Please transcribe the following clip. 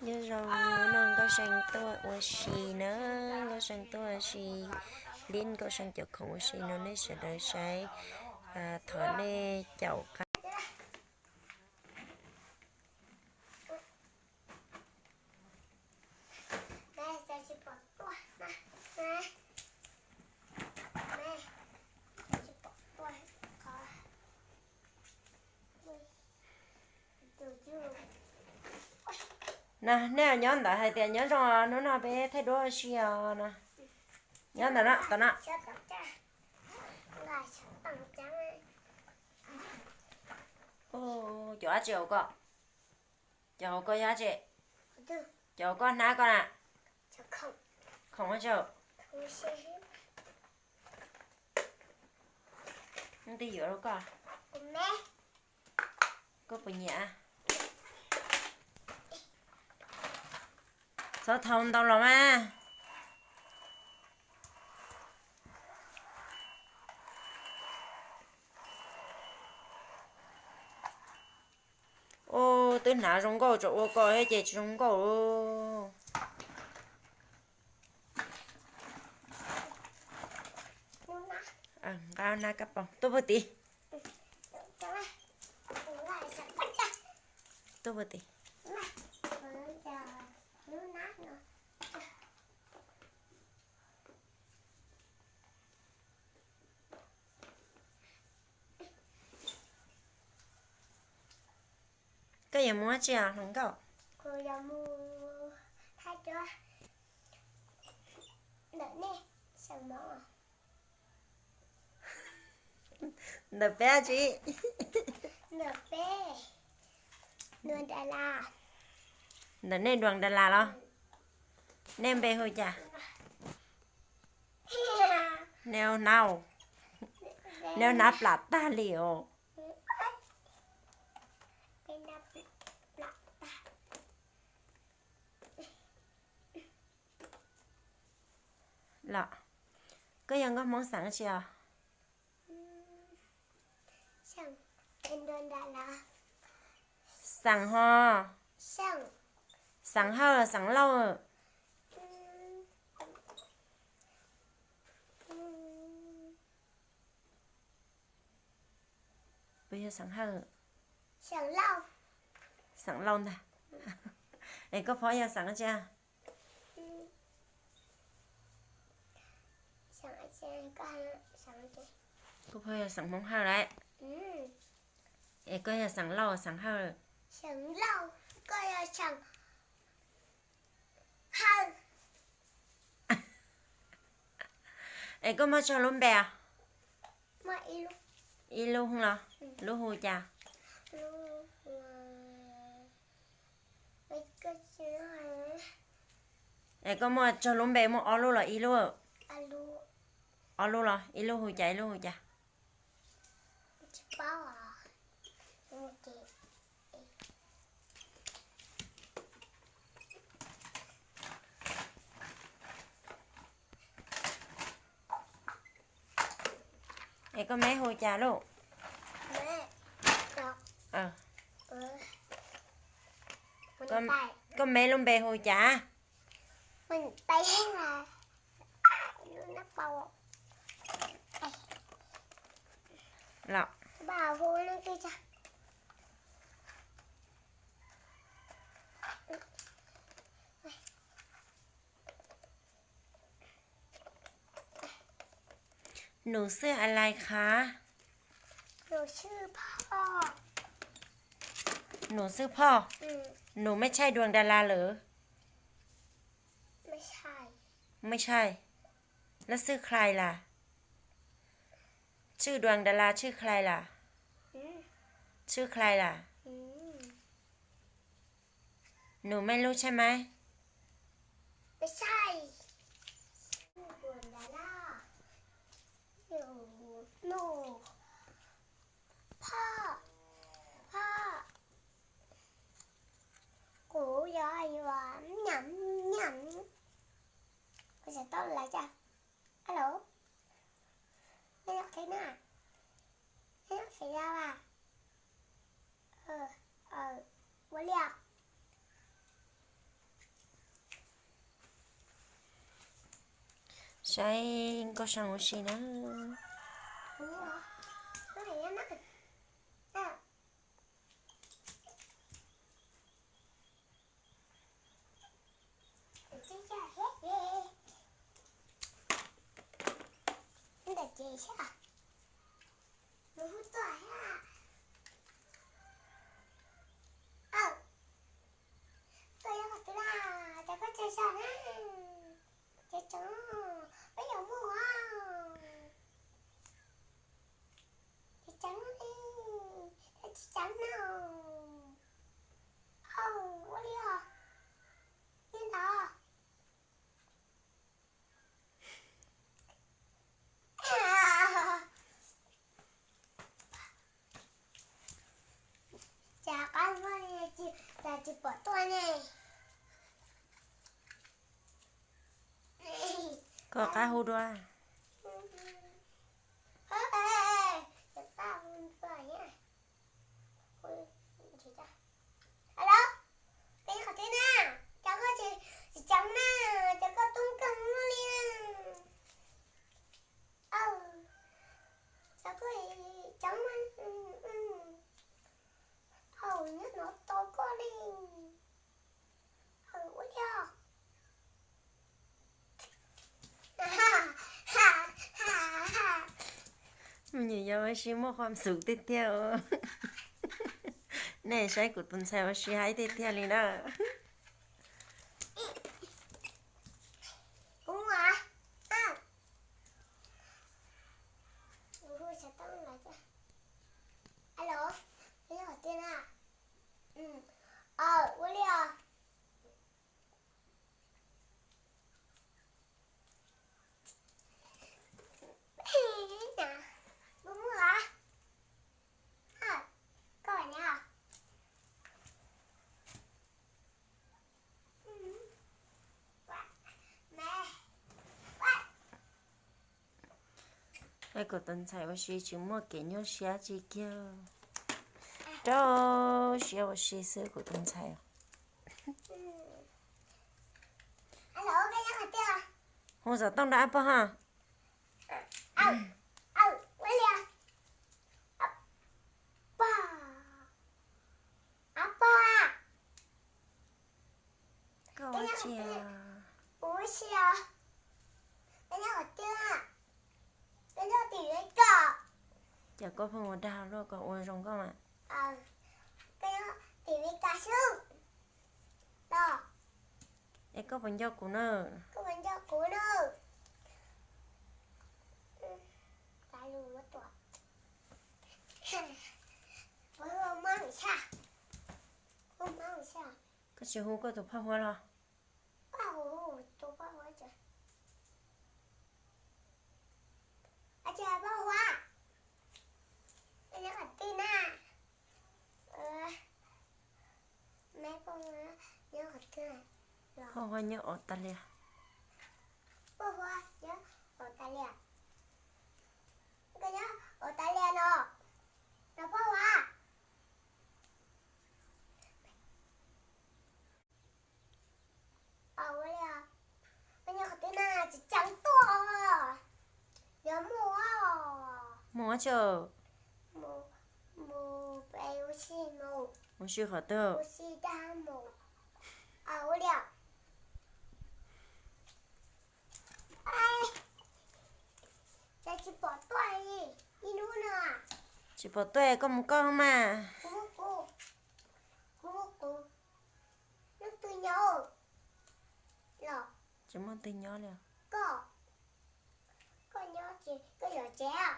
Nyob zoo, hnub no Nkauj See tuaj ua si na, Nkauj See tuaj ua si, li Nkauj See cov khoom ua si no nej sawv daws saib, thov nej caum qab. No, nej nyob ntawd hais tias nyob zoo, hnub no peb thaij duab ua si os no. Nyob ntawm no, tom no. Cov dab tsi hauv ko? Cov hauv ko yog dab tsi? Cov hauv ko hnab ko na? Khoom dab tsi? Twj ywm rau koj. Koj puas nyiam? Txhob thau ntau los mas. Ua, twb hnav zoo nkauj, tsuas ua ko thiab ces tsis zoo nkauj. Nqa na kab paus tuaj puag tid. Tuaj puag tid. Koj yuav mus dab tsi os hluas nkauj? Ntawm peb dab tsi? Ntawm nej duas das las los? Nej npe hu cas? Nej hnab, nej hnab plam tag li os. Los, koj yog nkauj Hmoob xeem tsi os? Xeem ho, xeem Hawj, xeem Lauj. Puas yog xeem Hawj? Xeem Lauj ntag. Es koj phob yog xeem tsi? Koj phob yog xeem Hmoob Hawj lawm. Es koj yog xeem Lauj xeem Hawj? Es koj muaj tsawg lub npe os? Ib lub los? Lub hu cas? Es koj muaj tsawg lub npe, muaj ob lub los ib lub? Ob lub los? Ib lub hu cas, ib lub hu cas? Es koj meb hu cas lauj? Koj meb lub npe hu cas? Los, nus xwb a lai qha. Nus xwb phoj. Nus mej tshaj duas das las lawm? Mej tshaj. Lab xwb khlais las? Tshwj duas das las tshwj khlais las? Tshwj khlais las? Nus mej lub tshaj mab? Kuv yog, yog, kuv xav tau lawv cas. Alo, nej nyob qhov twg na? Nej nyob qhov twg a? Ua li os. Saib nkauj zoo ua si na. Koj yog qhov twg na? Cov koj tsaug zog na. Cov tseem, peb yuav muaj os. Cov tseem li, cov tsis tseem no. Au, ua li os. Li ntawd. Cas qab muaj li, cas tsis pom tuaj ne. Koj qab hu dua. Alo, peb qhov twg na? Cov koj tsis, tsis tseem na, cov koj tub kawg luaj li na. Cov koj tseem, au, nyob no tau koj li. Ua li os. Me nyuam yaus ua si muaj khuam xum tiag tiag. Nej saib kuv tus ntxhais ua si haib tiag tiag li na. Alo, ua li os. Kuv tus ntxhais ua si tsis muaj kev nyuaj siab tsis kiag. Rau siab ua si xwb kuv tus ntxhais. Hu xov tooj rau ab pog ho. Koj ua tsi? Ces koj pheej ua dag luaj, koj ua zoo nkauj mas. Es koj puas nco kuv na? Koj tsis hu koj tus phauj Huab los? Phauj Huab nyob Australia. Mus ua tsi? Mus si qhov twg? Tsis pom tuaj, koj mus koj mas. Tsis muaj twg nyob li. Koj nyob tsev, koj yuav tsev.